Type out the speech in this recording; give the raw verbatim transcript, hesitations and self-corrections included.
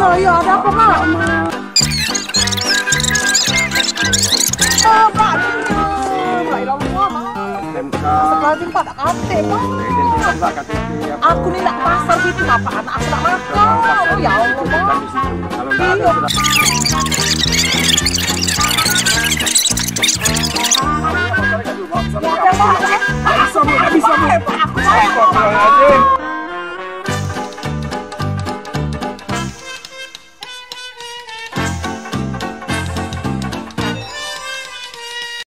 Ya, ya, ada apa, Pak? Oh, Pak, ini. La ilaha illallah, Pak. Astagfirullahaladzim, Pak, tak katik, Pak. Aku ni nak ke pasar gitu, Pak. Anak aku nak makan. Oh, ya Allah, Pak. Iya.